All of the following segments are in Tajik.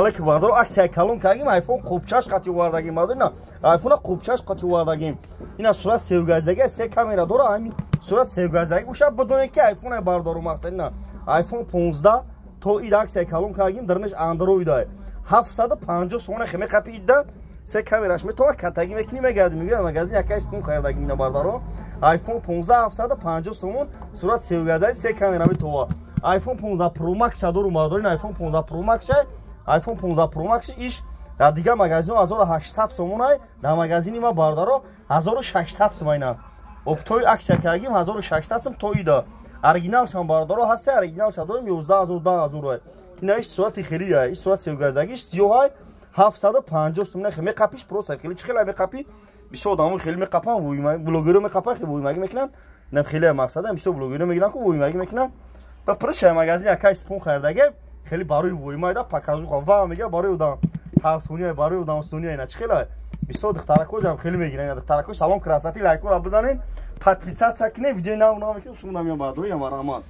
Алейкум, бардор, акция калон кардагим, айфон қубчаш қати овардагим, бардор, ина айфона қубчаш қати овардагим. Ина сурат севгаздаги, се камера дора, ҳамин сурат севгаздаги боша, бидонед, ки айфон бардору мақсад ина айфон 15 то ид акция калон кардагим, дарнаш андроид ай. 750 сомона хеме қапи идда, се камераш метова, катаги мекунӣ, мегардӣ, мегӯя магазин якай сум харидагим. Ина, бардаро, айфон 15 750 сомон, сурат севгаздаги, се камера метова. Айфон 15 Pro Max дору, бардор, ин айфон 15 Pro Max, iPhone 15 Pro Max иш дар дигар магазино 1800 сомонай, дар магазини ма, бардаро, 1600 сом. Айна оптои акция кардагим, 1600 сом то ида. Оригиналшам, бардаро, ҳаста, оригиналша дорем, 11000, 10000. Ина иш сурати хелия, иш сурат севгаздагиш сиёҳай, 750 сом. Нахе меқапиш, просто хели чӣ хела меқапи, бисёр одамо хеле меқапан, блогеро меқапан, хеле вуймагӣ мекунанд. Инам хеле мақсада, бисёр блогеро мегиранд ку, вуймагӣ мекунанд. Ба прша магазин якай спон харидаге, хеле барои воймайда показуха ва мега, барои одам тарсония, барои одам сония. Ина чӣ хела бисёр духтаракоҷам хеле мегиранд. Ина духтарако, салом красоты, лайкора бизанен, подписаться кунед, видеои нав нав мекунем, шумо намеям, бардори, марҳамат,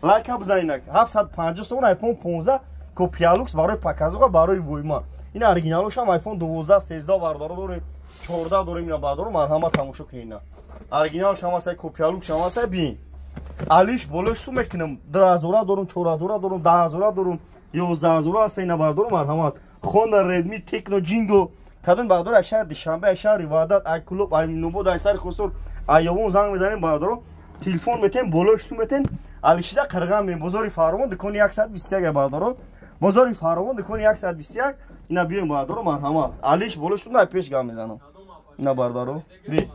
лайка бизанед. 750 сомон айфон 15 копия люкс, барои показуха, барои войма. Ина оригиналошам айфон 12, 13, бардоро, дорем, 14 дорем. Ина, бардоро, марҳамат, тамошо кунед. Ина оригиналшам ҳаста, копия люксшам ҳаста, бин алиш болош су мекунам, 2000 дорум, 4000 дорум, 10 000 дорум, 11 000 аста. Ина, бардору, марҳамат, хонда, Редми, Техно, Ҷинго кадом, бардор, ай шаҳри Душанбе, ай шаҳри Ваҳдат, ай Кулоб, ай Минобод, ай сари Хусур, ай Ёвон занг мезанем, бардоро, телефон метем, болош су метем. Алишида қирған мем, бозори Фаровон, дукони 121, бардоро, бозори Фаровон, дукони 121. Ина биёем, бардоро, марҳамат, алиш болош су пеш гап мезанам. Ина, бардоро, би.